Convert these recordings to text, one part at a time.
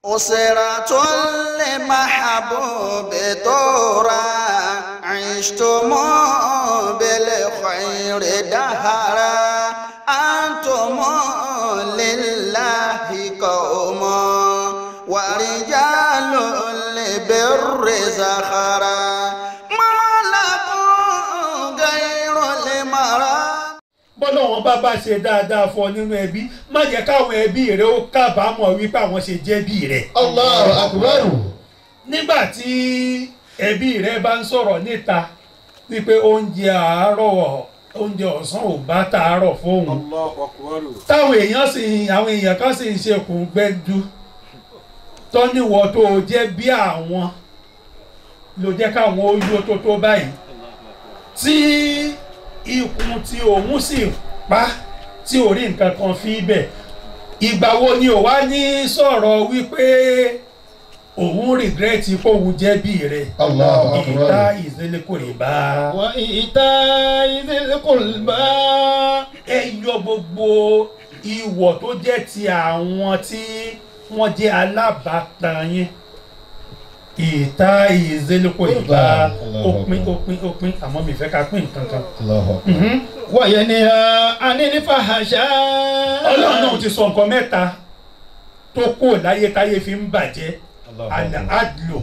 أسرة لمحبوب تورا عشتم بالخير دهرا أنتم لله قوم ورجال لبر زخرا ما لكم غير المرام. Bọ́lá wọn bá bá ṣe dáadáa fún ọ nínú ẹbí, má jẹ́ káwọn ẹbí rẹ ó kábàámọ̀ wípé àwọn ṣe jẹ́bí rẹ. Allahu Akbar. Nígbà tí ẹbí rẹ bá ń sọ̀rọ̀ níta wípé oúnjẹ àárọ̀ oúnjẹ ọ̀sán ò bá tàárọ̀ fóun. Allahu Akbar. Táwọn èèyàn sì àwọn èèyàn kan sì ń ṣe kùn gbẹ́jú tọ́níwọ̀ tó jẹ́ bí àwọn ló jẹ́ káwọn ó yó tó tó báyìí tí ikùn tí òun sì pa tí ò rí nǹkan kan fi bẹ̀. Ìgbà wo ni ò wá ní sọ̀rọ̀ wípé òun rìgírẹ́tì kóun jẹ́bi rẹ̀? Allahu Akbar. Ìta ìzẹ́lẹ̀kùrìbá. Wa ìta ìzẹ́lẹ̀kùrìbá. Ẹ yọ gbogbo ìwọ̀ tó jẹ́ ti àwọn tí wọ́n jẹ́ alábàátan yín. Ìta ìzẹ́lẹ̀kùrìbá. Ó pín ó pín ó pín, àmọ́ mi fẹ́ ká pín nǹkan kan. Wa yanha anil fahsha. Ọlọ́run náà ti sọ nǹkan mẹ́ta tó kù láyé táyé fi ń bàjẹ́. Al-adlu,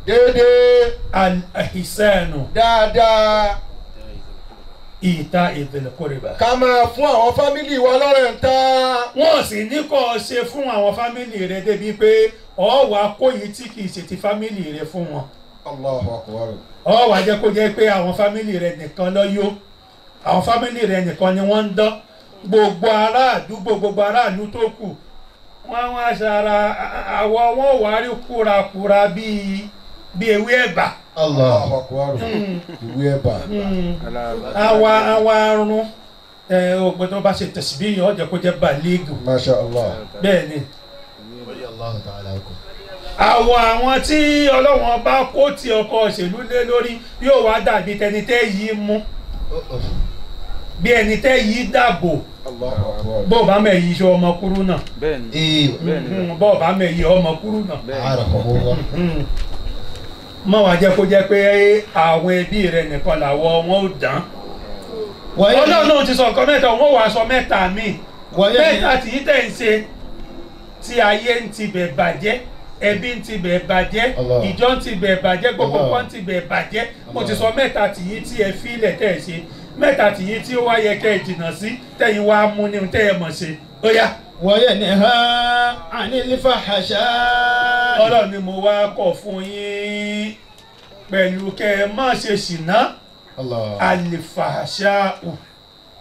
déédéé, al-ihsanu, dáadáa, ìta ìdìlẹ̀kùrìbá. Ká máa fún àwọn fámìlì wa lọ́rẹ̀ ń ta. Wọ́n sì ní kó o ṣe fún àwọn fámìlì rẹ débi pé ọ wàá kó yìí tí kì í ṣe ti fámìlì rẹ fún wọn. Allahu Akbar. Ọ wàá jẹ́ kó jẹ́ pé àwọn fámìlì rẹ nìkan ló yó, àwọn fámìlì rẹ nìkan ni wọ́n ń dán. Gbogbo ará àdúgbò, gbogbo aráàlú tó kù, wọ́n wá ṣara àwọ̀ wọn wà á rí kúrakúra bíi ewé ẹ̀bà. Allahu Akbar. Ìwé ẹ̀bà. Àwa àwa arún ọgbẹ́ tó bá ṣe tẹ̀síbí yẹn ọ̀jẹ̀ kó jẹ́ bàlíìgù. Masha Allah. Bẹ́ẹ̀ ni. Àwọ̀ àwọn tí Ọlọ́wọ́n bá kó ti ọkọ̀ òṣèlú lé lórí yóò wá dàbí tẹni tẹ́ yìí mú, bí ẹni tẹ́ yìí dàbò. Bó bá mẹ̀ yìí ṣe ọmọ kúrú náà. Bó bá mẹ̀ yìí ọmọ kúrú náà. Má wàá jẹ́ kó jẹ́ pé àwọn ẹbí rẹ nìkan làwọ̀ wọn ò dán. Ọlọ́run náà ti sọ nǹkan mẹ́ta, wọ́n wàá sọ mẹ́ta míì. Mẹ́ta tí yìí tẹ̀ ń ṣe tí ayé ń ti bẹ̀ bàjẹ́, ẹbí ń ti bẹ̀ bàjẹ́, ìjọ ń ti bẹ̀ bàjẹ́, gbogbo kan ń ti bẹ̀ bàjẹ́. Mo ti sọ mẹ́ta tí yìí tí ẹ fílẹ̀ tẹ̀ ṣe, mẹ́ta tí yìí tí ó wá yẹ kẹ́ ẹ jìnnà sí, tẹ̀yin wá mú ní tẹ́ ẹ mọ̀ ṣe. Ó yá. Wa yanha anil fahsha. Ọlọ́run ni mo wá kọ̀ fún yín pẹ̀lú kẹ́ ẹ má ṣe ṣìnà. Alifahasha'u,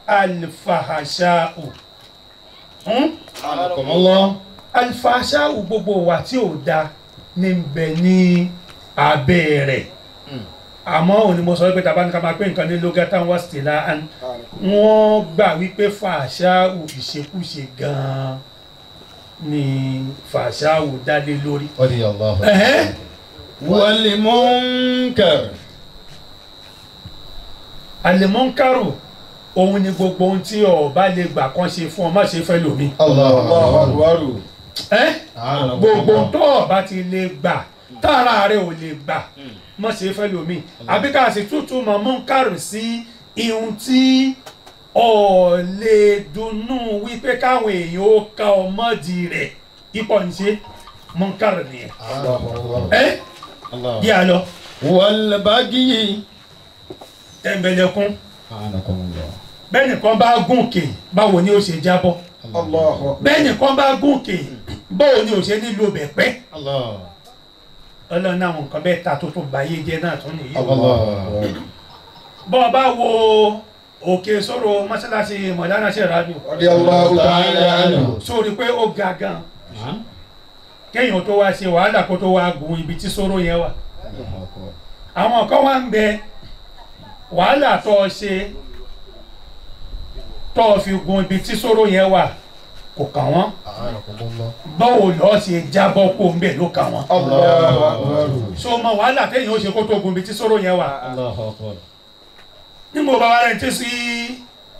alifahasha'u, alifahasha'u, gbogbo wa tí ò da ní bẹ ní abẹ́ rẹ̀. Àmọ́ òní mo sọ pé tàbá ní ká máa pé nǹkan ní lógátà wá sí la, wọ́n gbà wípé fàṣàwù ìṣekúṣe gan-an ni fàṣàwù dálé lórí. Wal munkar. Àlèmọ́nkárò òun ni gbogbo ohun tí o bá lè gbà kan ṣe fún ọ, má ṣe fẹ́ lómi. Allahu Akbar. Gbogbo tó o bá ti lè gbà tára rẹ ò lè gbà, má ṣe fẹ́ lómi. Àbí ká sì tútù mọ́ mọ́nkárò sí ihun tí o lè dunnú wípé káwọn èèyàn ó ka ọmọdì rẹ̀ ipò ń ṣe mọ́nkárò nìyẹn. Bí a lọ. Wal bagyi. Tẹ̀m̀bẹ̀lẹ̀kún. Bẹ́ẹ̀ nìkan bá gùnkè báwo ni ó ṣe jábọ́? Bẹ́ẹ̀ nìkan bá gùnkè báwo ni ó ṣe nílò bẹ̀pẹ́? Ọlọ́run àwọn nǹkan bẹ́ẹ̀ ta tó tún báyé jẹ́ náà tún nìyí. Bọ́ ọ bá wo òkè sọ̀rọ̀ mọ́ṣáláṣí Mọ̀lánà Ṣẹ̀rábì sórí pé ó ga gan, kéèyàn tó wá ṣe wàhálà kó tó wá gun ibi tí sọ̀rọ̀ yẹn wà. Àwọn kan wá ń bẹ wàhálà tó o ṣe tó o fi gun ibi tí sọ̀rọ̀ yẹn wà kò kàn wọ́n, báwo lọ́ọ́ ṣe jábọ́ kó ń bẹ̀ ló kàn wọ́n. So mọ wàhálà téèyàn ó ṣe kó tó gun ibi tí sọ̀rọ̀ yẹn wà. Nígbà bàbá rẹ̀ ti sí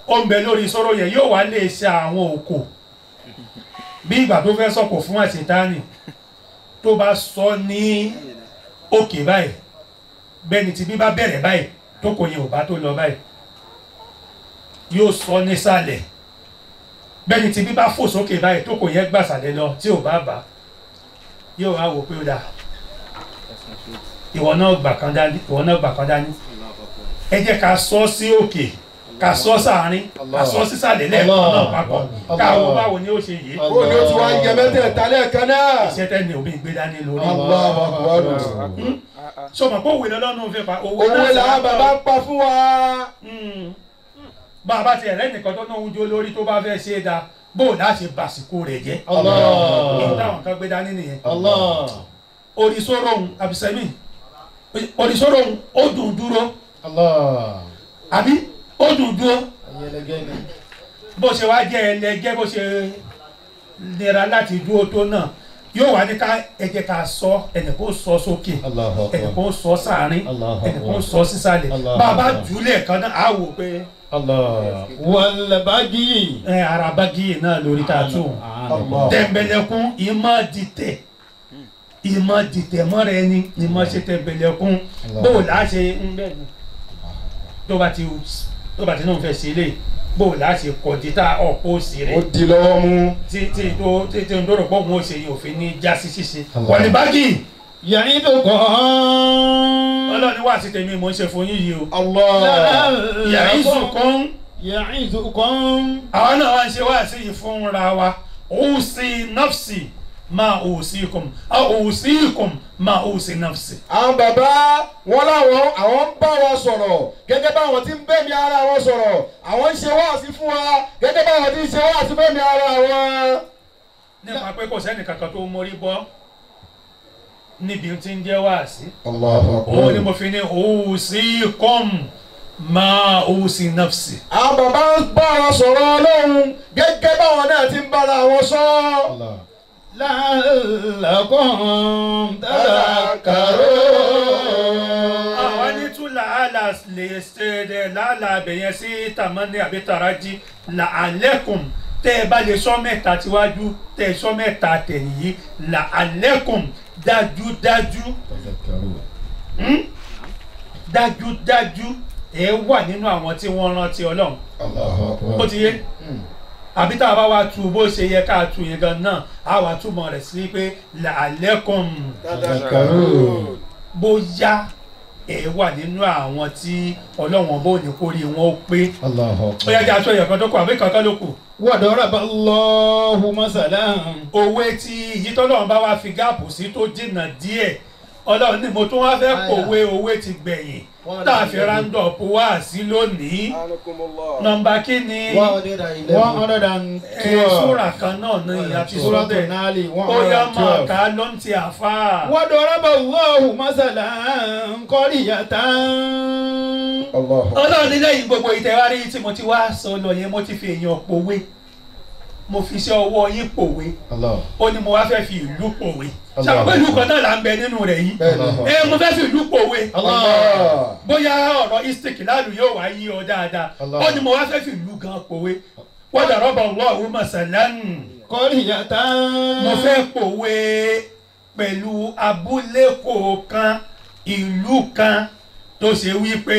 ó ń bẹ lórí sọ̀rọ̀ yẹn yóò wá lè ṣe àwọn òkò bí ìgbà tó fẹ́ sọ̀kò fún àṣetánì. Tó bá sọ ní òkè báyìí, bẹ́ẹ̀ni tí bí bá bẹ̀rẹ̀ báyìí tó kò yẹn ò bá tó lọ báyìí, yóò sọ nísàlẹ̀. Bẹ́ẹ̀ni tí bí bá fò sókè báyìí tó kò yẹn gbàsàlẹ̀ lọ tí ò bá bá, yóò wá wò pé ó dáa, ìwọ náà gbà kan dání, ìwọ náà gbà kan dání. Ẹ jẹ́ ká sọ sí òkè, ká sọ sáàrin, ká sọ sísàlẹ̀ lẹ́ẹ̀kan náà papọ̀, káwọ báwo ni ó ṣe yìí. Ó ní ó ti wá yẹ mẹ́tẹ̀ẹ̀ta lẹ́ẹ̀kan náà. Iṣẹ́ tẹ́ni òbí gbé dání lórí. Allahu Akbar. Sọmọ pé òwe lọ́lọ́run fẹ́ pa òwe làwọn bàbá ń pa fún wa. Bàbá ti ẹ̀rẹ́ nìkan tó náà ń jó lórí tó bá fẹ́ ṣe é da, bó o láṣẹ bàsìkò rẹ̀ jẹ́. Èyí táwọn kan gbé dání nìyẹn. Orísọ́rọ̀ òun àbísẹ́mì, orísọ́rọ̀ òun ó dùn dúró. Àbí ó dùn dúró. Bó ṣe wá jẹ́ ẹlẹgẹ́, bó ṣe nira láti dúró tó náà, yóò wá ní ká ẹ jẹ́ ká sọ, ẹnì kó sọ sókè, ẹnì kó sọ sáàrin, ẹnì kó sọ sísàlẹ̀. Bàbá jùlẹ̀ kan náà á wò pé. Wal bagyi. Ẹ ara bagyi náà lórí tá a tún. Tẹ̀m̀bẹ̀lẹ̀kún ìmọ̀ dìtẹ̀, ìmọ̀ dìtẹ̀ mọ́ra ẹni, ìmọ̀ ṣe tẹ̀m̀bẹ̀lẹ̀kún. Bó o là á ṣe ń bẹ̀ ni tó bá ti náà fẹ́ ṣe lé, bó o là á ṣe kọ̀dí tá ọ̀pọ̀ òsì rẹ̀. Ó di lọ́wọ́ mú. Tí tí ń dọ̀rọ̀ pọ̀ òun ó ṣe yìí òfin ní jásí ṣíṣe. Wal bagyi. Ya'idukum. Ọlọ́ni wá sí tèmi mò ń ṣe fún yín yìí o. Allah. Ya'izukum. Ya'izukum. Àwọn náà wá ń ṣe wá sí yìí fúnra wa. Usi nafsi ma usikum. Usikum ma usi nafsi. Àwọn bàbá wọn láwọn àwọn ń bá wọn sọ̀rọ̀ gẹ́gẹ́ báwọn ti ń bẹ̀mí ara wọn sọ̀rọ̀. Àwọn ń ṣe wáàsí fún wa gẹ́gẹ́ báwọn ti ń ṣe wáàsí bẹ̀mí ara wọn. Nípa pé kò sẹ́ni kankan tó mórí bọ́ níbi tí ń jẹ́ wáàsí. Òun ni mo fi ní usikum ma usi nafsi. Àwọn bàbá ń bá wọn sọ̀rọ̀ Ọlọ́run gẹ́gẹ́ báwọn náà ti ń bára wọn sọ. La'allakum tadhakkarun. Àwọn ní tún làálà lè ṣe làálà abẹ̀yẹn sí tàmánì àbí tàrájì la'allakum. Tẹ́ ẹ bá lè sọ mẹ́ta tíwájú, tẹ́ ẹ sọ mẹ́ta tẹ̀yìn yìí, la'allakum dájúdájú, dájúdájú ẹ wà nínú àwọn tí wọ́n rántí Ọlọ́run. Ó ti yé? Àbí tá a bá wá tu bó ṣe yẹ ká tu yẹn gan náà, á wá túmọ̀ rẹ̀ sí pé la'allakum bóyá ẹ wà nínú àwọn tí Ọlọ́run bó ní kórìí wọn ó pé. Ó yá jẹ́ aṣọ ìyẹ̀kan tó kù àbí kankan ló kù. Wadaraba Allahu masalan. Òwe tí èyí tọ́lọ́run bá wá fi gáàpù sí tó jìnnà díẹ̀, Ọlọ́run ní mo tún wá fẹ́ pòwe òwe ti gbẹ̀yìn tá a fi ráńdọ̀pù wá sí lónìí. Nọ́mbà kí ni? 112. Súrà kan náà ní àti sọ́dẹ̀. Ó yá máa kà á lọ́n ti àfa. Wadaraba Allahu masalan qaryatan. Ọlọ́run ní lẹ́yìn gbogbo ìtẹ̀wárí tí mo ti wá sọ lọ yẹn, mo ti fi èèyàn pòwe, mo fi iṣẹ́ ọwọ́ yín pòwe, ó ní mo wá fẹ́ fi ìlú pòwe. Ṣàpè ìlú kan náà là ń bẹ nínú rẹ̀ yìí. Ẹ mo fẹ́ fi ìlú pòwe. Bóyá ọ̀rọ̀ istiklalu yóò wá yí ọ dáadáa. Ó ní mo wá fẹ́ fi ìlú gan pòwe. Wadaraba Allahu masalan qaryatan. Mo fẹ́ pòwe pẹ̀lú abúlé kọ̀ọ̀kan, ìlú kan tó ṣe wípé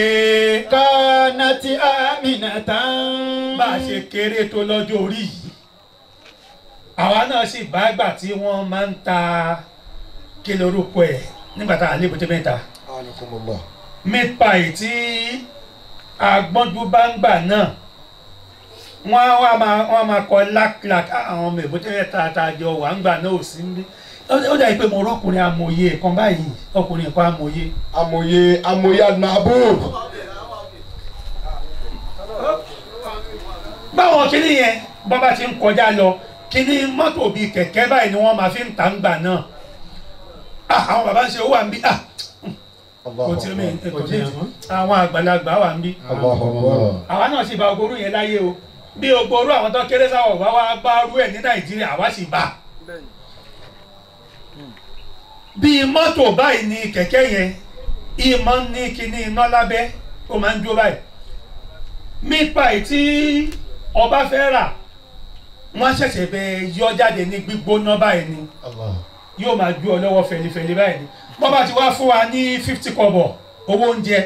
kanati aminatan. Bá a ṣe kéré tó lọ́jọ́ orí yìí, àwa náà sì bá gbà tí wọ́n máa ń ta kí lorúkọ ẹ̀ nígbà tá a lè bójú mẹ́ta. Meat pie tí agbọ́njú bá ń gbà náà, wọ́n máa kọ lákìlák àwọn ọmọ ìbójú mẹ́ta àtàjọ wà ń gbà náà ò sí níbí. Ó dàbí pé mo rọ́kùnrin amòye kan báyìí, ọkùnrin kan amòye. Amòye amòye adnabur. Báwọn kìíní yẹn bọ́ bá ti ń kọjá lọ, kìíní mọ́tò bíi kẹ̀kẹ́ báyìí ni wọ́n máa fi ń tà ń gbà náà. Àwọn bàbá ń ṣe owó à ń bí. Kò tí mi kò tí àwọn àgbàlagbà wà ń bí. Àwa náà sì bá ogoro yẹn láyé o. Bí ogoro àwọn tó kéré sáwọ̀ bá wá bá rú ẹ̀ ní Nàìjíríà, àwa sì bá. Bí mọ́tò báyìí ni kẹ̀kẹ́ yẹn, ìmọ̀ ní kíní iná lábẹ́, ó máa ń jó báyìí. Meat pie tí ọba fẹ́ rà, wọ́n ṣẹ̀ṣẹ̀ bẹ yọ jáde ní gbígbóná báyìí ni. yóò máa ju ọ lọ́wọ́ fẹlifẹli báyìí ni bọ́ bá ti wá fún wa ní 50 kọ́bọ̀ owó oúnjẹ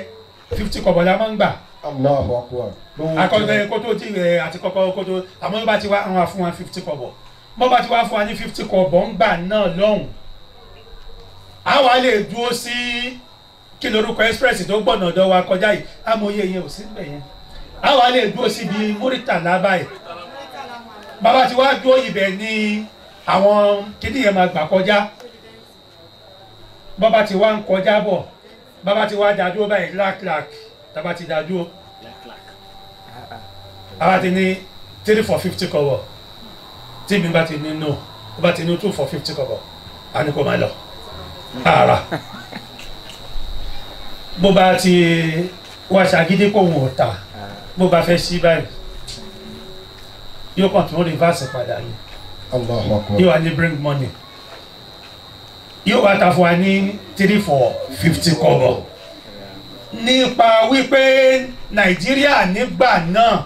50 kọ́bọ̀ la máa ń gbà. Allahu Akbar. Akọ́gbẹ́ kótó tí rẹ̀ àti kọ́kọ́ kótó àmọ́ bá ti wá àwọn fún wa 50 kọ́bọ̀ bọ́ bá ti wá fún wa ní 50 kọ́bọ̀ ń gbà náà lọ́hùn. Àwa lè dúró sí kí lorúkọ express tó gbọ̀nà ọ̀dọ̀ wa kọjá yìí amòye yẹn ò sí bẹ̀ yẹn. Àwa lè dúró síbi Muritala báyìí. Bàbá ti wá dúró ibẹ̀ ní àwọn kíní yẹn máa gbà kọjá. Bàbá ti wá ń kọjá bọ̀ bàbá ti wá dá dúró báyìí lákìlákì tàbá ti dá dúró. Bàbá ti ní 3 for 50 kọ́bọ̀ tí mi bá ti ní no bá ti ní 2 for 50 kọ́bọ̀ á ní kó máa lọ ara bó bá ti wá ṣàgídí kó wọn ò tà bó bá fẹ́ sí báyìí yóò kàn tún reverse padà ni. Allahu Akbar. Yóò wá ní bring money yóò wá ta fún wa ní 3 for 50 kọ́bọ̀ nípa wípé Nàìjíríà nígbà náà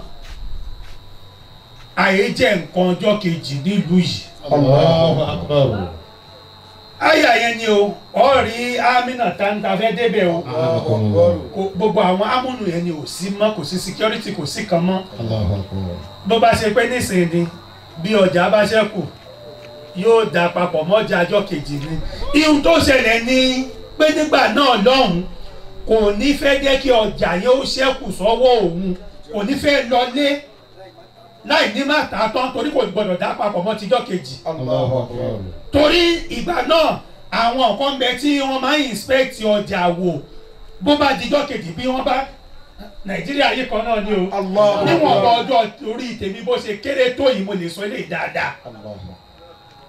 àyè jẹ́ nǹkan ọjọ́ kejì nílùú yìí. Allahu Akbar. Àyà yẹn ni o ọ rí Amina tanta fẹ́ débẹ̀ o gbogbo àwọn amúnú yẹn ni ò sí mọ́ kò sí security kò sí kan mọ́. Bó bá ṣe pé nísìnyí bí ọjà bá ṣẹ́kù yóò dà papọ̀ mọ́jà ọjọ́ kejì ni. Ihun tó ṣẹlẹ̀ ni pé nígbà náà lọ́hùn kò ní fẹ́ jẹ́ kí ọjà yẹn ó ṣẹ́kù sọ́wọ́ òun kò ní fẹ́ lọlé láì ní má tà á tán torí kò gbọdọ̀ dá papọ̀ mọ́ tijọ́ kejì. Torí ìgbà náà àwọn kan bẹ tí wọ́n máa ń inspect ọjà wò bó bá dijọ́ kejì bí wọ́n bá Nàìjíríà yìí kan náà ni o níwọ̀n bá ọjọ́ orí tèmi bó ṣe kéré tó yìí mo lè sọ eléyìí dáadáa.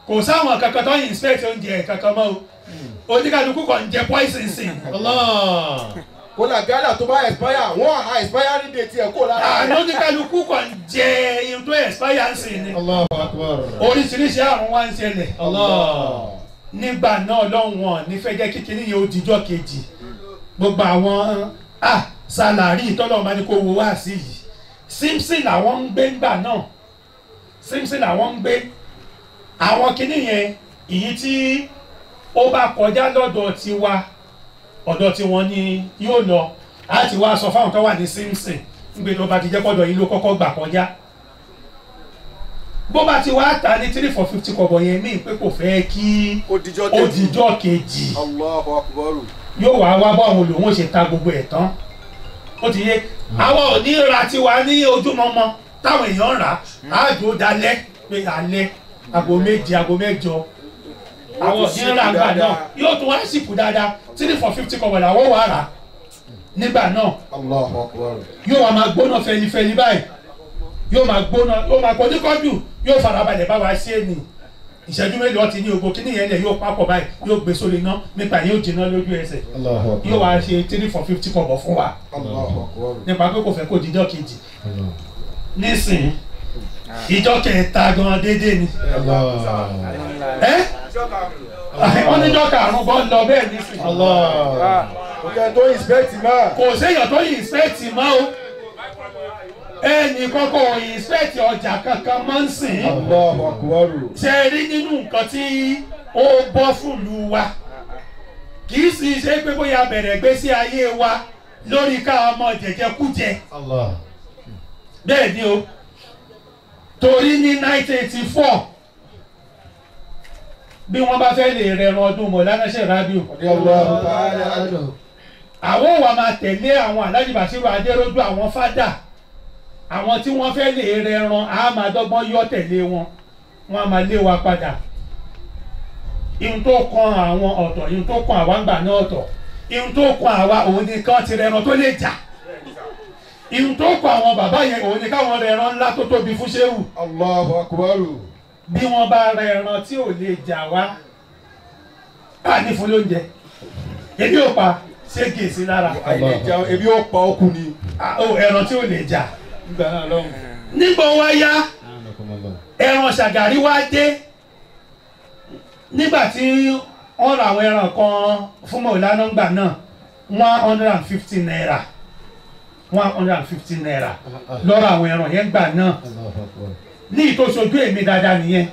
Kò sáwọn kankan tó ń inspect oúnjẹ kankan mọ́ o oníkàlùkù kan ń jẹ poison sí. Kódà gálà tó bá expire wọ́n á expiry date ẹ̀ kó lára. Àná oníkàlùkù kan jẹ ihun tó expire ń sìn ni. Allahu Akbar. Oríṣiríṣi àrùn wá ń ṣẹlẹ̀. Allah. Nígbà náà lọ́hùn-ún nífẹ̀ẹ́ jẹ́ kíkiní yẹn ó dijọ́ kejì gbogbo àwọn sálárì ìtọ́lọ́ máa ní kó wo wá sí yìí Simpson làwọn ń gbé ńgbà náà Simpson làwọn ń gbé àwọn kíní yẹn èyí tí ó bá kọjá lọ́dọ̀ tiwa ọ̀dọ̀ tiwọn ni yóò lọ á ti wá sọ fáwọn tó wà ní Simpson ń gbé tó bá ti jẹ́ kọ́dọ̀ yìí ló kọ́kọ́ gbà kọjá bó bá ti wá ta ní 3 for 50 kọ́bọ̀ yẹn mí pé kò fẹ́ kí ó dijọ́ kejì. Allahu Akbar. Yóò wá wá báwo lòun ó ṣe ta gbogbo ẹ̀ tán ó ti yé àwọn ò ní ra tiwa ní ojúmọmọ táwọn èèyàn rà á jò dalẹ́ pé alẹ́ aago 7 aago 8 àwọn ò ní ra gbà náà yóò tún wá sípò dáadáa 3 for 50 kọ́bọ̀ làwọn wà rà nígbà náà. Allahu Akbar. Yóò wá máa gbóná fẹlifẹli báyìí yóò máa gbóná yóò máa kọjú kọjú yóò farabalẹ̀ bá wa ṣe é ní ìṣẹ́jú mélòó ti ní ogo kíní yẹn lẹ̀ yóò papọ̀ báyìí yóò gbé sórí iná nípa yóò jiná lójú ẹsẹ̀ yóò wá ṣe 3 for 50 kọ́bọ̀ fún wa nípa pé kò fẹ́ kó dijọ́ kejì nísìnyí ìjọ kẹta gan déédéé ni wọ́n níjọ́ karùn-ún gan lọ bẹ́ẹ̀ nísìnyí. Kò sẹ́yìn tó inspect mọ́. Kò sẹ́yìn tó inspect mọ́ o ẹnì kọ́kọ́ inspect ọjà kankan máa ń sìn. Allahu Akbar. Ṣe rí nínú nǹkan tí ó bọ́ fúnlu wa kì í sì ṣe pé bóyá bẹ̀rẹ̀ gbésí ayé wa lórí ká ọmọ jẹjẹkújẹ. Bẹ́ẹ̀ ni o torí ní 1984 bí wọ́n bá fẹ́ lè rẹran ọdún Mọ̀lánà Sheikh Rabiu àwọn wa máa tẹ̀lé àwọn Alhaji Bashiru Adéròjú àwọn fádà àwọn tí wọ́n fẹ́ lè rẹran á máa dọ́gbọ́n yọ tẹ̀lé wọn wọ́n á máa lé wa padà. Ihun tó kan àwọn ọ̀tọ̀ ihun tó kan àwa ńgbà náà ọ̀tọ̀ ihun tó kan àwa òun ni kán ti rẹran tó lè jà ihun tó kan àwọn bàbá yẹn òun ni káwọn rẹran ńlá tó tóbi fún Ṣéwù. Allahu Akbar. Bí wọ́n bá rẹran tí ò lè jà wá á ní fún lóúnjẹ ebi ò pa ṣége sí lára. Ebi ò pa ọkùn ni. Ẹran tí ò lè jà nígbà wá yá ẹran Ṣàgàrí wá dé nígbà tí wọ́n ra àwọn ẹran kan fún Mọ̀lánà ńgbà náà 150 naira 150 naira lọ́rọ̀ àwọn ẹran yẹn gbà náà ní ìtòsójú èmi dáadáa nìyẹn.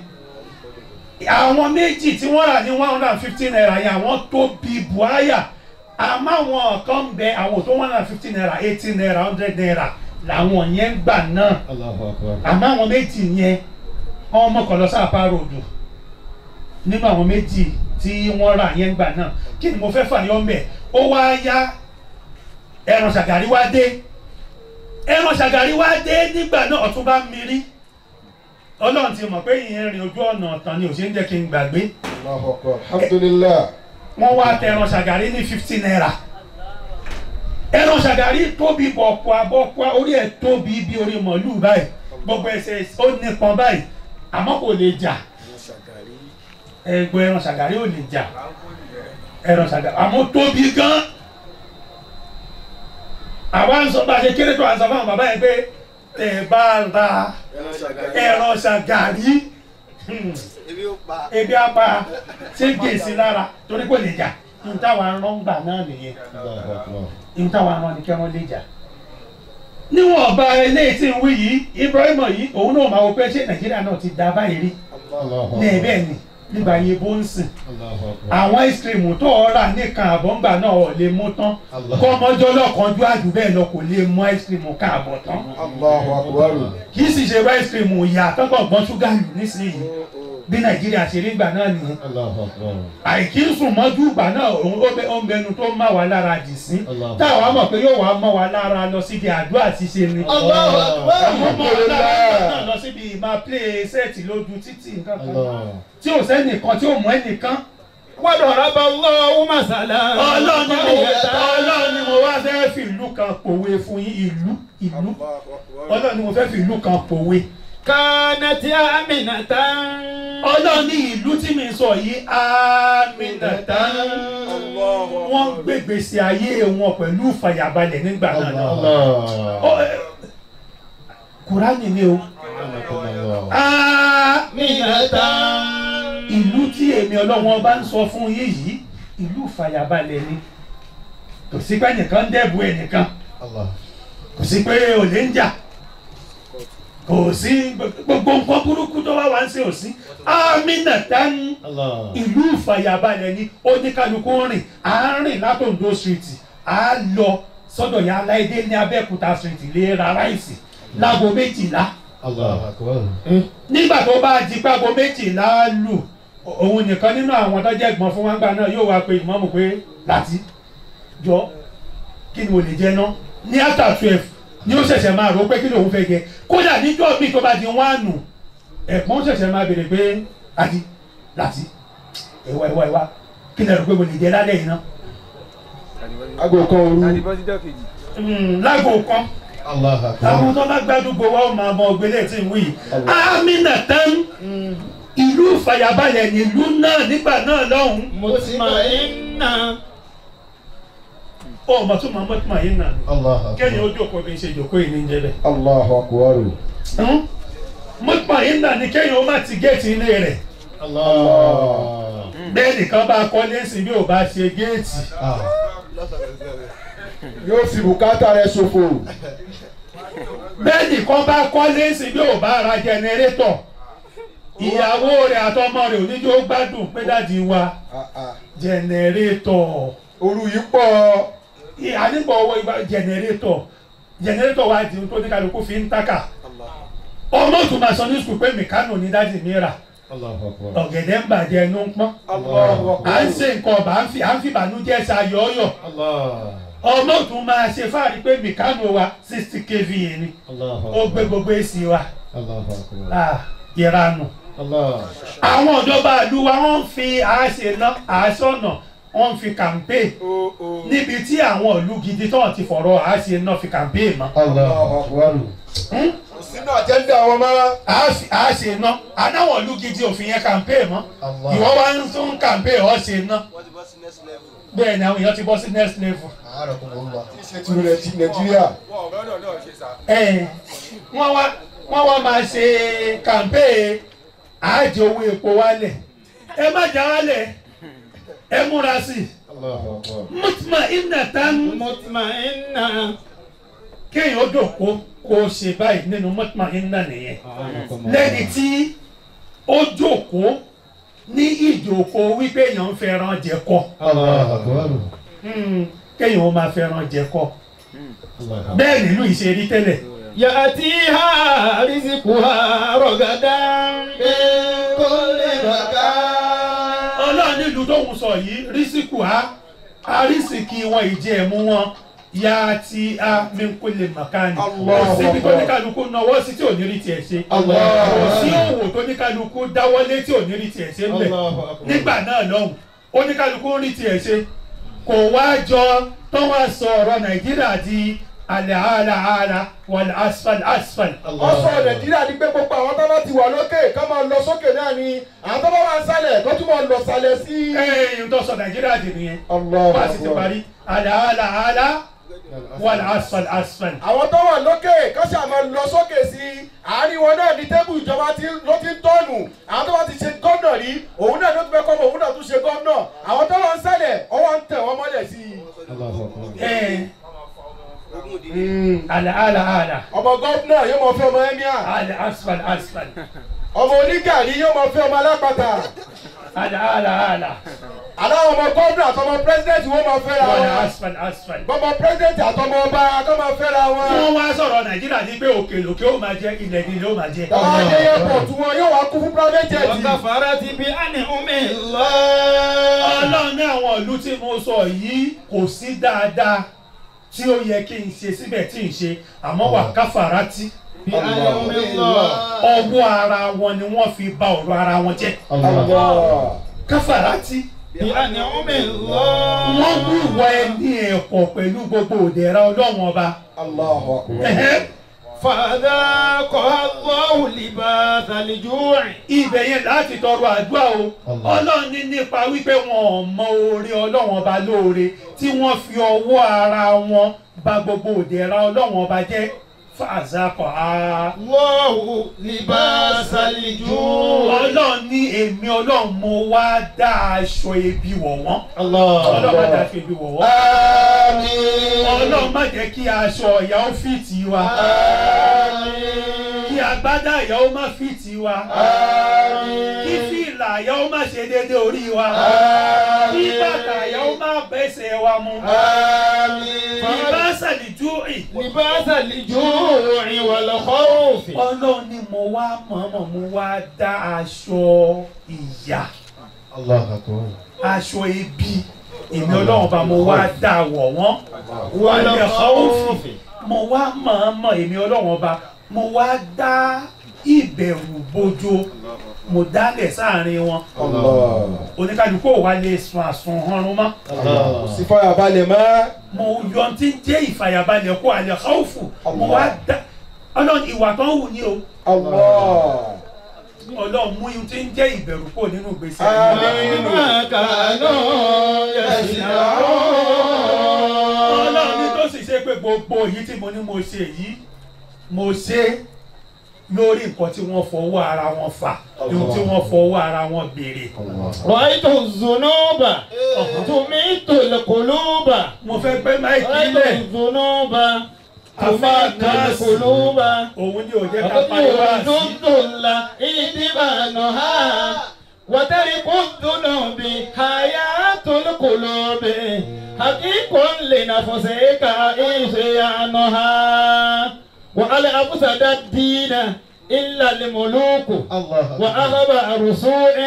Àwọn méjì tí wọ́n rà ní 150 naira yẹn àwọn tó bí buhaya. Àmọ́ àwọn kan ń bẹ àwọn tó 150 naira, 80 naira, 100 naira làwọn yẹn ń gbà náà. Àmọ́ àwọn méjì yẹn wọ́n mọ̀kàn lọ sáàpá ròdù nínú àwọn méjì tí wọ́n rà yẹn ń gbà náà. Kí ni mo fẹ́ fàyọ́ mẹ́? Ó wá yá ẹran ṣàgàrí wá dé. Ẹran ṣàgàrí wá dé nígbà náà Ọ̀túnba ń mirí. Ọlọ́run ti mọ̀ pé ìyẹn rìn ojú ọ̀nà ọ̀tàn ni ò ṣe ń jẹ́ kí n gbàgbé. Alhamdulillah. Wọ́n wá tẹ ẹran ṣàgàrí ní 50 naira. Ẹran ṣàgàrí tóbi bọ̀kùà bọ̀kùà, orí ẹ̀ tóbi bí orí màlúù báyìí. Gbogbo ẹsẹ̀ ó nípọn báyìí, àmọ́ kò lè jà. Ẹgbẹ́ ẹran ṣàgàrí ò lè jà. Ẹran ṣàgàrí àmọ́ tóbi gan. Àwa ń sọ bá a ṣe kéré tó à ń sọ fáwọn bàbá yẹn pé tẹ̀ bá ra ẹran ṣàgàrí ebi apa ṣé gbèsè lára torí kò lè jà. Ihun táwa ń rán gbà náà nìyẹn. Ihun táwa ń rán ni kí wọ́n lè jà. Níwọ̀n ọba eléyìí tí ń wí yìí, Ibrahim yìí òun náà máa wọ pé ṣé Nàìjíríà náà ti da báyìí rí. Ní ẹ̀bẹ̀ ni nígbà yẹn bó ń sìn. Àwọn ice cream tó o rà nìkan àbọ̀ngbà náà ò lè mú tán. Kọ́mọjọ́ lọ́kànjú àjù bẹ́ẹ̀ lọ kò lè mú ice cream ká àbọ̀ tán. Kì í sì ṣe ice cream ìyá tọ́gbọ̀n gbọ́n ṣúgà lù nísìnyí. Bí Nàìjíríà ṣe rí ìgbà náà nìyẹn. Àìkí ń sùn mọ́jú ìgbà náà ó ń bẹnu tó má wa lára dì sí. Táwa mọ̀ pé yóò wá mọ́ wa lára lọ síbi àdúrà ṣíṣe ni. Àwọn mọ́ wa lára náà lọ síbi ìmáa play sẹ́ẹ̀tì lójú títì nǹkan kan. Tí ò sẹ́nìkan tí ò mú ẹnìkan. Wadaraba Allahu masalan. Ọlọ́run ni mo wá fẹ́ fi ìlú kan pòwe fún yín, ìlú. Ọlọ́run ni mo fẹ́ fi ìlú kan pòwe. Kanat aminatan. Ọlọ́run ní ìlú tí mi sọ yìí aminatan. Wọ́n gbégbèsè ayé wọn pẹ̀lú ìfàyàbalẹ̀ nígbà náà. Kùránì ni o. Aminatan. Ìlú tí èmi Ọlọ́run bá ń sọ fún yín yìí, ìlú ìfàyàbalẹ̀ ni. Kò sí pé ẹnìkan ń dẹ́bu ẹnìkan. Kò sí pé olè ń jà. Kò sí gbogbo nǹkan burúkú tó wá wá ń ṣe ò sí. Aminatan, ìlú ìfàyàbalẹ̀ ni. Oníkálukú rìn, à ń rìn látòǹdó street, à ń lọ sọ́dọ̀ ya Aláìdé ní Abẹ́òkúta street lè ra ráìsì láago 12. Nígbà tó bá di págo 12 lù, òun nìkan nínú àwọn tó jẹ́ ẹ̀gbọ́n fún wa gbà náà yóò wá pe ìmọ̀ọ́mù pé láti jọ kí ni mo lè jẹ ná ní after 12 ni ó ṣẹ̀ṣẹ̀ máa rò pé kí lòun fẹ́ jẹ. Kódà níjọ́ mi tó bá di 1 ẹ̀gbọ́n ṣẹ̀ṣẹ̀ máa béèrè pé àti láti ẹ̀wá ẹ̀wá ẹ̀wá kí lè rò pé mo lè jẹ lálẹ́ yìí ná. Aago kan òru. Láago kan. Àwọn tó bá gbádùgbò wa ó máa mọ ògbélé tí ń wí. Aminatan, ìlú ìfàyàbalẹ̀ nílùú náà nígbà náà lọ́hùn. Mutma'inna. Ó mọ̀ tún máa mutma'inna ni. Kẹ́yìn ó jókòó bí n ṣe jókòó yìí ní jẹ́ bẹ́ẹ̀. Allahu akbar. Mutma'inna ni kẹ́yìn ó má ti géètì ilé rẹ̀. Bẹ́ẹ̀ nìkan bá kọ́ lẹ́sìn bí ò bá ṣe géètì. Yóò fi bùkátà rẹ̀ ṣòfò. Bẹ́ẹ̀ nìkan bá kọ́ lẹ́sìn bí ò bá ra jẹnẹrétọ̀. Ìyàwó rẹ̀ àtọmọ rẹ̀ ò ní jó gbádùn pé dáàdi wa jẹnẹrétọ̀. Òru yìí pọ̀. Àníbọ̀ owó ìgbà jẹnẹrétọ̀. Jẹnẹrétọ̀ wa di ohun tó ní kálukú fi ń tákà. Ọmọ tó máa sọ ní sùkúl pé mìkánù ní dáàdi mi rà. Ọ̀gẹ̀dẹ̀ ń bàjẹ́ ẹnu ń pọ́n. À ń ṣe nǹkan ọ̀bà à ń fi ìbànújẹ́ ṣayọ̀ọ́yọ̀. Ọmọ tún máa ṣe fáàrí pé mìkánù wa 60 kVA ni. Ó gbé gbogbo èsì wa. Ìranù. Àwọn ìjọba ìlú wa wọ́n ń fi àáṣe ná àáṣọ̀nà wọ́n ń fi kàmpé níbi tí àwọn ìlú gidi tó ti fọ̀rọ̀ àáṣe ná fi kàmpé mọ́. Sínú àjẹ́ndà wọn mọ́. Àáṣe ná anáwọ̀ ìlú gidi òfin yẹn kàmpé mọ́. Ìwọ wá ń tún kàmpé ọ̀ ṣe ná. Bẹ́ẹ̀ ni àwọn èèyàn ti bọ́ sí next level. Ṣé ti rẹ̀ ti Nàìjíríà? Wọ́n wá máa ṣe kàmpé àájẹ owó epo wálẹ̀. Ẹ má jà wálẹ̀, ẹ múra sí i. Mutma'inna tán. Mutma'inna. Kéèyàn ó dòkó kó o ṣe báyìí nínú mutma'inna nìyẹn. Lẹ́ni tí ó jókòó ní ìjókòó wípé èèyàn ń fẹ́ràn jẹ kọ́. Kéèyàn ó máa fẹ́ràn jẹ kọ́. Bẹ́ẹ̀ nílùú ìṣerí tẹ́lẹ̀. Ya'tiha rizquha ragadan min kulli makan. Ọlọ́run nílùú tóun sọ yìí rísíkù á àrísìkí wọn ìjẹ́ ẹ̀mú wọn yá tí a min kulli makani. Kò síbi tó ní kálukú náwó sí tí ò ní rí tiẹ̀ ṣe. Kò sí òwò tó ní kálukú dáwọ́lé tí ò ní rí tiẹ̀ ṣe ńbẹ̀. Nígbà náà lọ́hùn ó ní kálukú ń rí tiẹ̀ ṣe. Kò wá jọ tó wá sọ ọ̀rọ̀ Nàìjíríà di alẹ́ àlà àlà wal asfal asfal. Wọ́n sọ Nàìjíríà di pé gbogbo àwọn tó bá ti wà lókè ká máa lọ sókè náà ni àwọn tó bá wà sálẹ̀ kó tún máa lọ sálẹ̀ sí. Ẹ̀ẹ́n tó sọ Nàìjíríà di nìyẹn. Wá sí ti parí alẹ́ àlà àlà wal asfal asfal. Àwọn tó wà lókè kó sì máa lọ sókè sí i. Àárín wọn náà ní tébù ìjọba ló ti ń tọ́nù. Àwọn tó bá ti ṣe gómìnà rí òun náà ló ti fẹ́ kọ́ ọmọ òun náà tún ṣe gómìnà. Àwọn tó wà ń sálẹ̀ ọwọ́ ń tẹ̀ wọ́n mọ́lẹ̀ sí i. Ala ala ala. Ọmọ gómìnà yóò mọ fẹ́ ọmọ emir. Ala asfal asfal. Ọmọ onígàrí yóò mọ fẹ́ ọmọ alápàtà. Ala ala ala. Aláwọ̀ ọmọ gómìnà àtọmọ pírẹsidẹ̀ntì wọ́n máa fẹ́ra wọn. Ala asfal asfal. Bọ́mọ pírẹsidẹ̀ntì àtọmọ ọba kọ́ máa fẹ́ra wọn. Tí wọ́n wá sọ̀rọ̀ Nàìjíríà ní pé òkè lòkè ó máa jẹ ilẹ̀ ní ilé ó máa jẹ. Tàbá dé airport wọn yóò wá kú fún private jet. Wa kafarat bi an'umillah. Ọlọ́run ní àwọn ìlú tí mo sọ yìí kò sí dáadáa tí ó yẹ kí n ṣe síbẹ̀ tí n ṣe àmọ́ wà káfàrà tí ọwọ́ ara wọn ni wọ́n fi bà ọ̀rọ̀ ara wọn jẹ́. Káfàrà tí wọ́n wúwo ẹni ẹ̀kọ́ pẹ̀lú gbogbo òdẹ̀ra Ọlọ́run ọba. Fadhaqa Allahu libasal ju'i. Ibẹ̀ yẹn láti tọrọ àdúrà o. Ọlọ́run ní nípa wípé wọn ò mọ oore Ọlọ́run ọba lóore tí wọ́n fi ọwọ́ ara wọn bà gbogbo òdẹ̀ra Ọlọ́run ọba jẹ́. Fadhaqa Allahu libasal ju'i. Ọlọ́run ní èmi Ọlọ́run mo wá dá aṣọ ebi wọ̀ wọ́n. Ọlọ́run má dá aṣọ ebi wọ̀ wọ́n. Àmín. Ọlọ́run má jẹ́ kí aṣọ ìyà ó fìtì wa. Àmín. Kí agbádá ìyà ó má fìtì wa. Àmín. Kí fìlà ìyà ó má ṣe déédéé orí wa. Àmín. Kí bàtà ìyà ó má bẹ́sẹ̀ wa mu. Àmín. Libasal ju'i. Libasal ju'i wal khawfi. Ọlọ́run ni mo wá mọ̀ọ́mọ̀ mo wá dá aṣọ ìyà. Aṣọ ebi. Èmi Ọlọ́run bá mo wá dá wọ̀ wọ́n. Wal khawfi. Mo wá mọ̀ọ́mọ̀ èmi Ọlọ́run ọba mo wá dá ìbẹ̀rù bojo mo dálẹ̀ sáàrin wọn. Oníkálukú ò wá lè sùn àsùn ọ̀run mọ́. Kò sí fàyàbalẹ̀ mọ́. Mo yọ tí ń jẹ́ ìfàyàbalẹ̀ kó àlẹ́ khawfu mo wá dá Ọlọ́run ìwà tó ń wù ní o. Ọlọ́run mú ihun tí ń jẹ́ ìbẹ̀rù kúrò nínú ìgbésí ayé. Ọlọ́run ní tó sì ṣe pé gbogbo èyí tí mo ní mo ṣe yìí mo ṣe lórí nǹkan tí wọ́n fọwọ́ ara wọn fà ohun tí wọ́n fọwọ́ ara wọn béèrè. Ra'aytu dhunuba tumitu al-quluba. Mo fẹ́ gbé máìkì lẹ̀. Ra'aytu dhunuba tumitu al-quluba. Òun ni ò jẹ́ ká pariwo àti. وترك الذنوب حياة القلوب حقيق لنفسك إحيانها وهل أفسد الدين إلا الملوك وأخبار سوء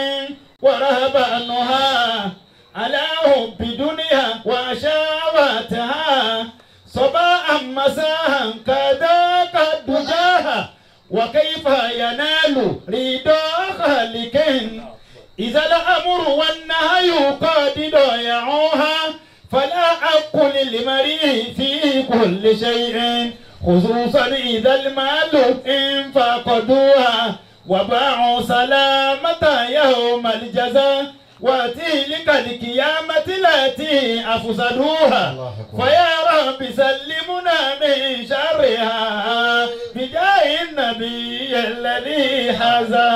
ورهبانها على حب دنيا وشهواتها صباحا مساء كذاك الدجاها وكيف ينال رضا خالق إذا الأمر والنهي قد ضيعوها فلا حق للمريء في كل شيء خصوصا إذا المال إن فقدوها وباعوا سلامة يوم الجزاء وتلك القيامة التي أفسدوها فيا رب سلمنا من شرها بجاه النبي الذي حزى.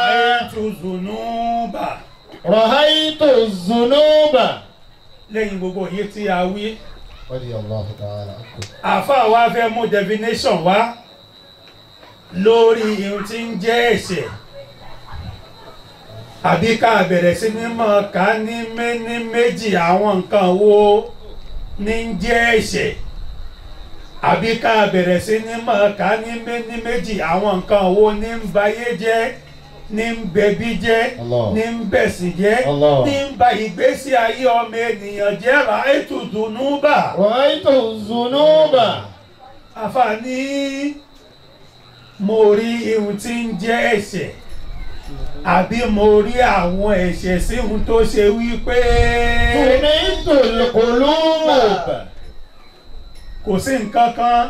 رأيت الذنوب رأيت الذنوب. Lẹ́yìn gbogbo yìí tí a wí, àfáà wa fẹ́ mú definition wá lórí irun tí ń jẹ́ ẹ̀ṣẹ̀. Àbí ká bẹ̀rẹ̀ sí ní mọ̀ ká ní méní méjì àwọn nǹkan wo ní ń jẹ́ ẹ̀ṣẹ̀. Àbí ká bẹ̀rẹ̀ sí ní mọ̀ ká ní méní méjì àwọn nǹkan wo ní ń bayé jẹ́, ní ń bẹbí jẹ́, ní ń bẹ̀sìn jẹ́, ní ń ba ìgbésí ayé ọmọ ènìyàn jẹ́. Ra'aytu dhunuba. Ra'aytu dhunuba. Àfààní mo rí ihun tí ń jẹ́ ẹ̀ṣẹ̀, àbí mo rí àwọn ẹ̀ṣẹ̀ sí ohun tó ṣe wípé. Tumitul qulub. Kò sí nǹkan kan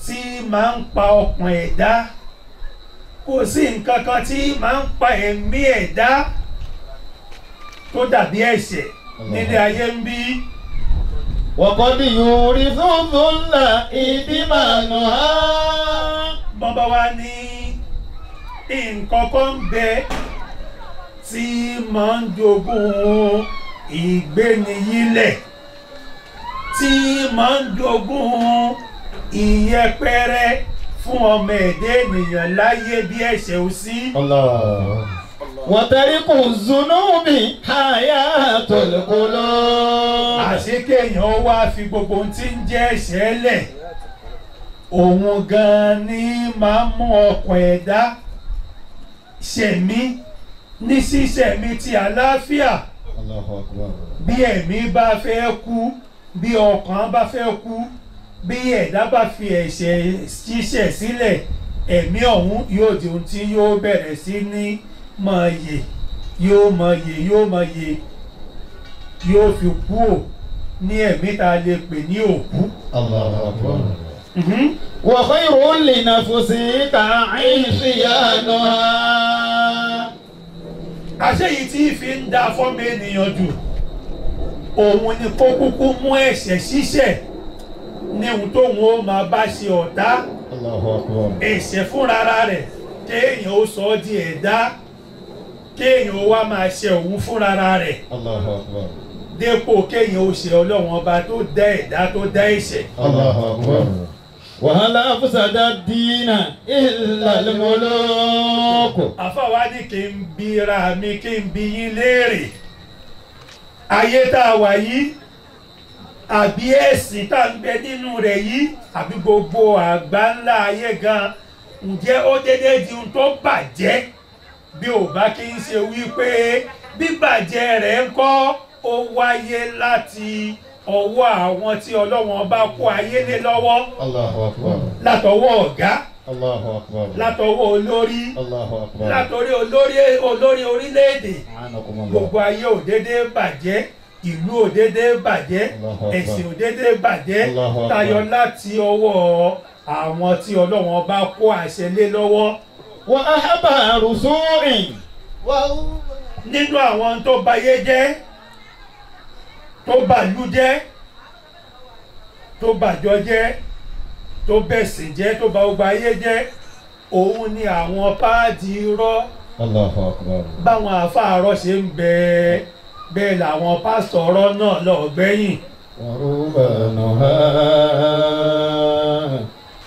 tí máa ń pa ọkàn ẹ̀dá, kò sí nǹkan kan tí máa ń pa ẹ̀mí ẹ̀dá tó dàbí ẹ̀ṣẹ̀ nílé ayé ń bí. Waqad yurithu dhulla idmanuha. Bọ́n bá wá ní nǹkan kan ń bẹ tí máa ń jogún ìgbéniyílẹ̀, tí máa ń jogún ìyẹpẹrẹ fún ọmọ ẹ̀dá ènìyàn láyé bí ẹ̀ṣẹ̀ ò sí. Wa tariku zunubi hayatul qulub. Àṣé kéèyàn wá fi gbogbo ohun tí ń jẹ́ ẹ̀ṣẹ̀ lẹ̀, òun gan-an ni máa ń mú ọkàn ẹ̀dá ṣẹ̀mí ní ṣíṣẹ̀mí ti àlàáfíà. Bí ẹ̀mí bá fẹ́ kú, bí ọkàn bá fẹ́ kú, bí ẹ̀dá bá fi ẹ̀ṣẹ̀ ṣíṣẹ̀ sílẹ̀, ẹ̀mí ọ̀hún yóò di ohun tí yóò bẹ̀rẹ̀ sí ní máa yè, yóò máa yè, yóò máa yè, yóò fi kú ò ní ẹ̀mí tá a lè pè ní òkú. Wa khayrun li nafsika isyanuha. Àṣé yìí tí fi ń da fọ́mọ ènìyàn jù, òun ni kó kúkú mú ẹ̀ṣẹ̀ ṣíṣẹ̀ ní ohun tóun ó máa bá ṣe ọ̀tá. Ẹ̀ṣẹ̀ fúnra rẹ̀ kéèyàn ó sọ ọ́ di ẹ̀dá, kéèyàn ó wá máa ṣe òun fúnra rẹ̀, dépò kéèyàn ó ṣe Ọlọ́run ọba tó dá ẹ̀dá tó dá ẹ̀ṣẹ̀. Wàhálà afusada dina illa al-muluk. Àfàwa ní kí n bira mi, kí n bi yín léèrè. Ayé tá a wà yìí, àbí ẹ̀sìn tá a ń bẹ nínú rẹ̀ yìí, àbí gbogbo àgbá ńlá ayé gan, ǹjẹ́ ó dédé di ohun tó bàjẹ́? Bí ò bá kí n ṣe wípé bíbàjẹ́ rẹ̀ ń kọ́ ó wáyé láti ọwọ́ àwọn tí Ọlọ́run bá kó ayé lé lọ́wọ́. Látọwọ́ ọ̀gá, látọwọ́ olórí, látọrí olórí orílẹ̀-èdè. Gbogbo ayé ò dédé bàjẹ́, ìlú ò dédé bàjẹ́, ẹ̀sìn ò dédé bàjẹ́, tayọ láti ọwọ́ àwọn tí Ọlọ́run bá kó àṣẹ lé lọ́wọ́. Wa ahbaru su'in. Nínú àwọn tó bayé jẹ́, tó bàlú jẹ́, tó bàjọ jẹ́, tó bẹ̀sìn jẹ́, tó bà gbogbo ayé jẹ́, òun ni àwọn páàdì irọ́. Báwọn àfáàrọ̀ ṣe ń bẹ, bẹ́ẹ̀ làwọn pásítọ̀ ọ̀rọ̀ náà lọ gbẹ̀yìn.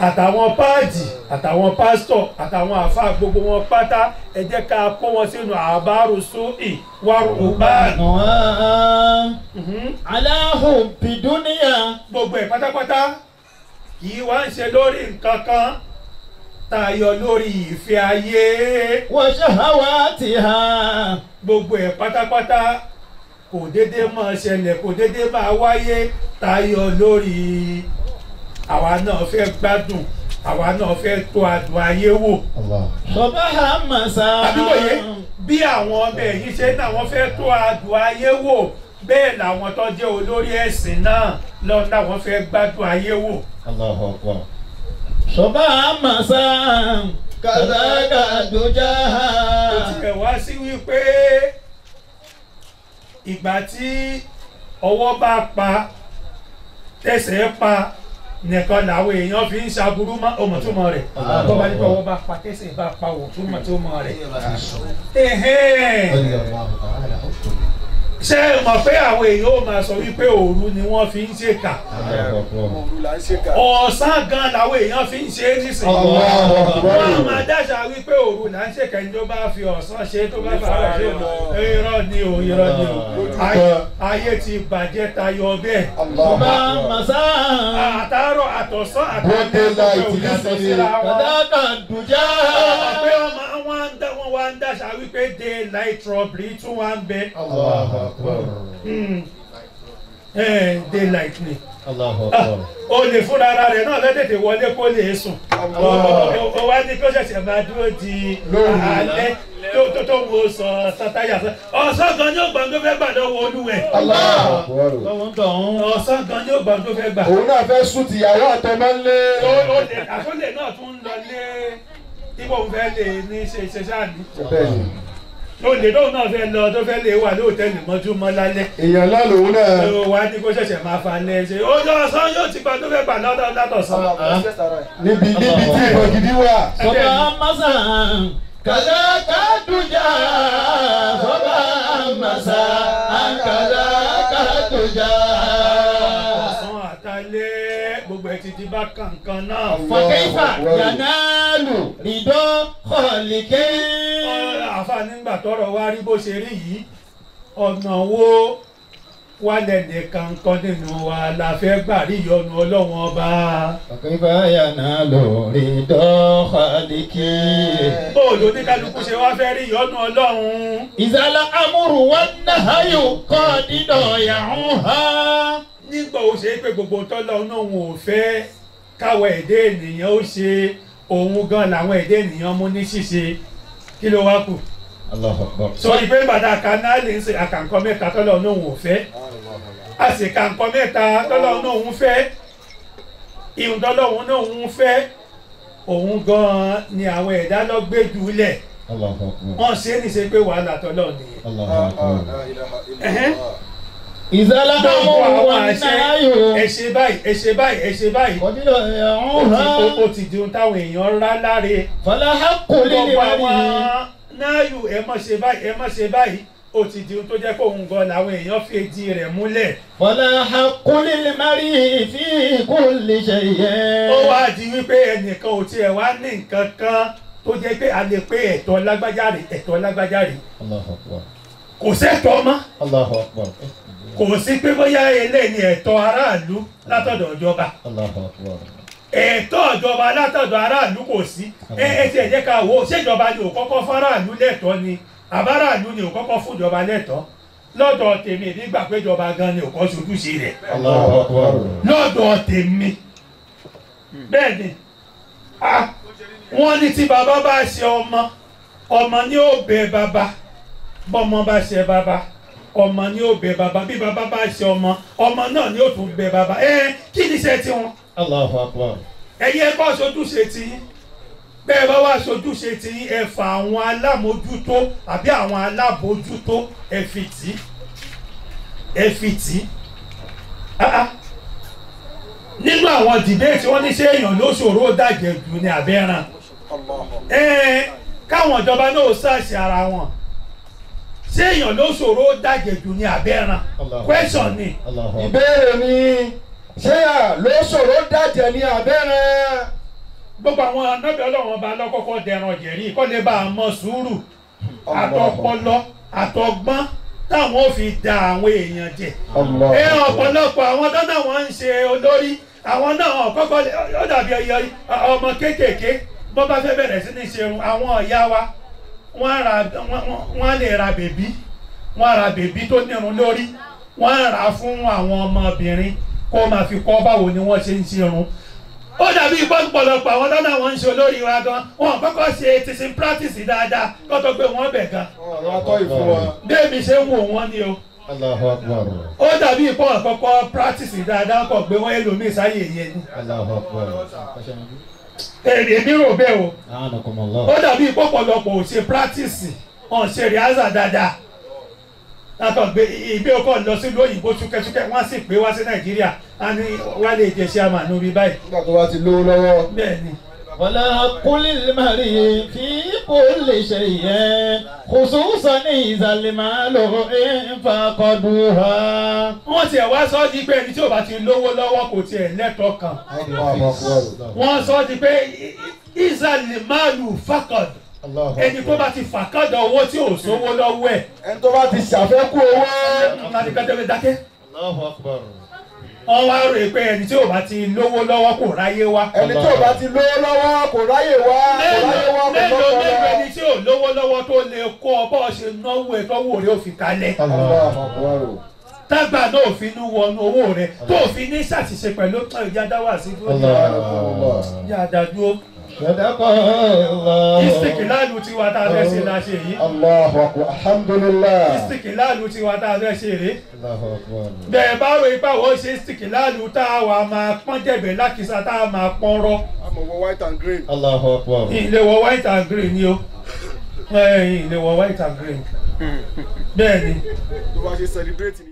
Àtàwọn páàdì, àtàwọn pásítọ̀, àtàwọn àfáà, gbogbo wọn pátá ẹ jẹ́ ká kó wọn sínú àbárò sóì wárúbáà. Aláhùn bìdúníyà. Gbogbo ẹ̀ pátápátá kì í wá ń ṣe lórí nǹkan kan tayọ lórí ìfẹ́ ayé. Wa shahawatiha. Gbogbo ẹ̀ pátápátá kò dédé máa ṣẹlẹ̀, kò dédé máa wáyé tayọ lórí àwa náà fẹ́ gbádùn, àwa náà fẹ́ tó adùn ayé wò. Sọ̀báhà màsà. Àbíkòye bí àwọn ọmọ ẹ̀yìn ṣe náà wọ́n fẹ́ tó adùn ayé wò, bẹ́ẹ̀ làwọn tó jẹ́ olórí ẹ̀sìn náà lọ láwọn fẹ́ gbádùn ayé wò. Sọ̀báhà màsà. Kàdákà dùjà. Ó ti bẹ̀ wá sí wípé ìgbà tí ọwọ́ bá pa tẹsẹ̀ pa nìkan làwọn èèyàn fi ń ṣàbùrú mọ́ ọmọ tó mọ rẹ̀. Bọ́ba nípa ọwọ́ bá pa tẹsẹ̀ bá pa wò tó mọ̀ tó mọ rẹ̀. Ṣé ẹ mọ̀ pé àwọn èèyàn ó máa sọ wípé òru ni wọ́n fi ń ṣèkà? Ọ̀sán gan làwọn èèyàn fi ń ṣe é nísìnyí. Wọ́n máa dáṣà wípé òru là ń ṣèkà, ẹni tó bá fi ọ̀sán ṣe tó bá fara ṣe irọ́ ni o, irọ́ ni o. Ayé ti bàjẹ́ tayọ bẹ́ẹ̀. Àtàárọ̀ àtọ̀sán àtàlẹ́ òyàtọ̀ síra wọn. Pé wọ́n wá ń dáṣà wípé daylight robbery tún wá ń bẹ. Daylight ni. O lè fúnra ara rẹ̀ náà lẹ́tẹ̀tẹ̀ wọlé kó lè sùn. O wá ní kó ṣẹ̀ṣẹ̀ máa dúró di alẹ́ tó wo sọ sátáyà sọ. Ọ̀sán gan ni ó gbà tó fẹ́ gbà lọ́wọ́ olúwẹ̀. Ọ̀sán gan ni ó gbà tó fẹ́ gbà. Òun náà fẹ́ sùn tìyàwó àtọmọ ńlé. Àtúnlẹ̀ náà tún ń lọ lé tí mò ń fẹ́ lè ní ṣe ṣe sáà ní. Olè lóun náà fẹ́ lọ tó fẹ́ lè wà lóòtẹ́ẹ̀lì mọ́júmọ́ lálẹ́. Èèyàn náà lòun náà. Ó wá ní kó ṣẹ̀ṣẹ̀ máa fa lẹ́ ṣe. Ó yọ ọ̀sán yóò ti gba tó fẹ́ gbà lọ́dọ̀ látọ̀sán. Níbi tí ìbọn gidi wà. Sọba Masa kàdá kàdújà. Sọba Masa kàdá kàdújà. Ọ̀sán àtàlẹ́ gbogbo ẹ̀ ti di bá kankan náà. Fàkẹ́fà yànnálù rìdọ́ kọ̀ọ̀lìkẹ́. Àfa nígbà tọ́rọ̀ wá rí bó ṣe rí yìí, ọ̀nà wo wà lẹ́nìkan kan nínú wa la fẹ́ gbà rí ìyọ́nú Ọlọ́run ọba. Fàkẹ́fà yànnálù rìdọ́ kọ̀ọ̀lìkẹ́. Bóòlù oníkálukú ṣe wá fẹ́ rí ìyọ́nú Ọlọ́run. Ìzàlá amúrù wọn náà yóò kọ́ dídọ̀ yàrá ha. Nígbà ó ṣe é pé gbogbo tọ́lọ́ náà òun ò fẹ́ káwọ ẹ̀dẹ́ ènìyàn ó ṣe òun gan làwọn ẹ̀dẹ́ ènìyàn mú ní ṣíṣe, kí ló wá kù? Sọ ìpè bàtà kanáàlì ń ṣe àkàǹkọ́ mẹ́ta tọ́lọ́ náà òun ò fẹ́, a sì kàǹkọ́ mẹ́ta tọ́lọ́ náà òun fẹ́, ìhùn tọ́lọ́ náà òun fẹ́ òun gan ni àwọn ẹ̀dá lọ gbé jùlẹ̀. Wọ́n ṣe é ní ṣe pé wàhálà tọ́lọ́ nìyẹn. Ìzálà amúrù wọn náà yóò. Ẹ ṣe báyìí, ẹ ṣe báyìí, ẹ ṣe báyìí. Ó ti di ohun táwọn èèyàn rá láre. Fọlá kò lè lè rí. Náà yù ẹ má ṣe báyìí, ẹ má ṣe báyìí. Ó ti di ohun tó jẹ́ kó òun gan làwọn èèyàn fi etí rẹ̀ múlẹ̀. Fọlá kò lè lè má rí fi kò lè ṣe yẹ. Ó wá di wípé ẹnìkan ò tiẹ̀ wá ní nǹkan kan tó jẹ́ pé a lè pé ẹ̀tọ́ lágbájá rè, ẹ̀tọ́ lágbájá rè. Kò sẹ́tọ̀ọ́ mọ́. Kò sí pé bóyá eléyìí ni ẹ̀tọ́ aráàlú látọ̀dọ̀ ìjọba. Ẹ̀tọ́ ìjọba látọ̀dọ̀ aráàlú kò sí. Ẹ ti ẹ̀ jẹ́ ká wò ó, ṣèjọba ni ò kọ́kọ́ fáráàlú lẹ́tọ̀ọ́ ni àbáráàlú ni ò kọ́kọ́ fún ìjọba lẹ́tọ̀ọ́? Lọ́dọ̀ tèmi nígbà pé ìjọba gan ni ò kọ́ ṣojúṣe rẹ̀. Lọ́dọ̀ tèmi bẹ́ẹ̀ ni wọ́n ní tí bàbá bá ṣe ọmọ, ọmọ ni ó bẹ bàbá, bọ́mọ bá ṣe bàbá, ọmọ ni ó bẹ bàbá, bí bàbá bá ṣe ọmọ, ọmọ náà ni ó tún bẹ bàbá. Ẹ kí ni iṣẹ́ tiwọn? Allahu Akbar. Ẹ̀yin ẹ kọ́ ṣojúṣe tiyín. Bẹ́ẹ̀ bá wá ṣojúṣe tiyín, ẹ fà àwọn alámòjútó àbí àwọn alábòjútó ẹ fi tì í. Ẹ fi tì í. Nínú àwọn dìbéètì wọ́n ní ṣé èèyàn ló ṣòro dàjẹ̀ jù ní abẹ́ràn. Káwọn ìjọba náà ṣàṣì ara wọn. Ṣé èèyàn ló ṣòro dàjẹ̀ jù ní abẹ́ràn? Question ni. Ìbéèrè ni, ṣé èèyàn ló ṣòro dàjẹ̀ ní abẹ́ràn? Gbogbo àwọn anábì Ọlọ́run ọba lọ́kọ́kọ́ dẹran jẹ̀rí kọ́ lè bá a mọ sùúrù àtọpọlọ àtọgbọ́n táwọn ò fi da àwọn èèyàn jẹ. Ẹ ọ̀pọ̀lọpọ̀ àwọn tó náà wọ́n ń ṣe olórí àwọn náà kọ́kọ́ ó dàbí ọmọ kéékèèké bọ́ bá fẹ́ bẹ̀rẹ̀ sí ní ṣerun àwọn ìyá wa wọ́n lè ra bèbí, wọ́n ra bèbí tó nírun lórí, wọ́n rà fún àwọn ọmọbìnrin kó máa fi kọ́ báwo ni wọ́n ṣe ń ṣerun. Ó dàbí pọ̀lọpọ̀ àwọn tó náà wọ́n ń ṣe olórí wa gan, wọn kọ́kọ́ ṣe teaching practice dáadáa kó tó gbé wọn bẹ̀ gan. Bẹ́ẹ̀mi ṣe ń wò wọ́n ni o. Allahu Akbar. Ó dàbí pọ̀ kọ́kọ́ practice dáadáa kó gbé wọn ẹlòmíì sáyè yẹn ni. Allahu Akbar. Èmi rò bẹ́ẹ̀ o. A'anakumullah. Ó dàbí pọ̀pọ̀lọpọ̀ ò ṣe practice, wọn ṣe rehearsal dáadáa. Látọ̀ gbé ìgbé ọkọ̀ lọ sílùú òyìnbó ṣúkẹ́ṣúkẹ́, wọ́n sì pé wá sí Nàìjíríà, á ní wá lè jẹ ṣé àmàlú bí báyìí. Nígbà tó bá ti lówó lọ́wọ́. Bẹ́ẹ̀ ni. ولا كل المرء في كل شيء خصوصا إذا المال فقدوها. Wọ́n tiẹ̀ wá sọ di pé ẹni tí ò bá ti lówó lọ́wọ́ kò tiẹ̀ lẹ́tọ̀ọ́ kan. Wọ́n sọ di pé ìzàlìmáàlù fàkàd, ẹni tó bá ti fàkàdà owó tí ò sówó lọ́wọ́ ẹ̀. Ẹni tó bá ti ṣàfẹ́kù owó. Dákẹ́. Wọ́n wá rò pé ẹni tí ò bá ti lówó lọ́wọ́ kò ráyé wá. Ẹni tí ò bá ti lówó lọ́wọ́ kò ráyè wá. Mélòó mélòó ẹni tí ò lówó lọ́wọ́ tó lè kó ọ bọ́ ṣe náwó ẹ̀ tọ́wọ́ rẹ̀ ò fi kalẹ̀. Tágbà náà ò fi inú wọnú owó rẹ̀ tó fi ní ṣàṣìṣe pẹ̀lú ìyá dáwà sí dúró. Ìyá dádúró. Istikilalu tiwa tá a fẹ́ ṣe la ṣe yìí. Allahu akbar, alhamdulillah. Istikilalu tiwa tá a fẹ́ ṣe rèé. Bẹ́ẹ̀ bá rò ipá wọ́n ṣe istikilalu tá a wà máa pọ́n jẹ̀bẹ̀ lákìsà tá a máa pọ́n rọ́. A mọ̀ wọ white and green. Allahu akbar. Ilé wọ white and green ni o. Ilé wọ white and green. Bẹ́ẹ̀ ni. Tó bá ṣe celebrate ni.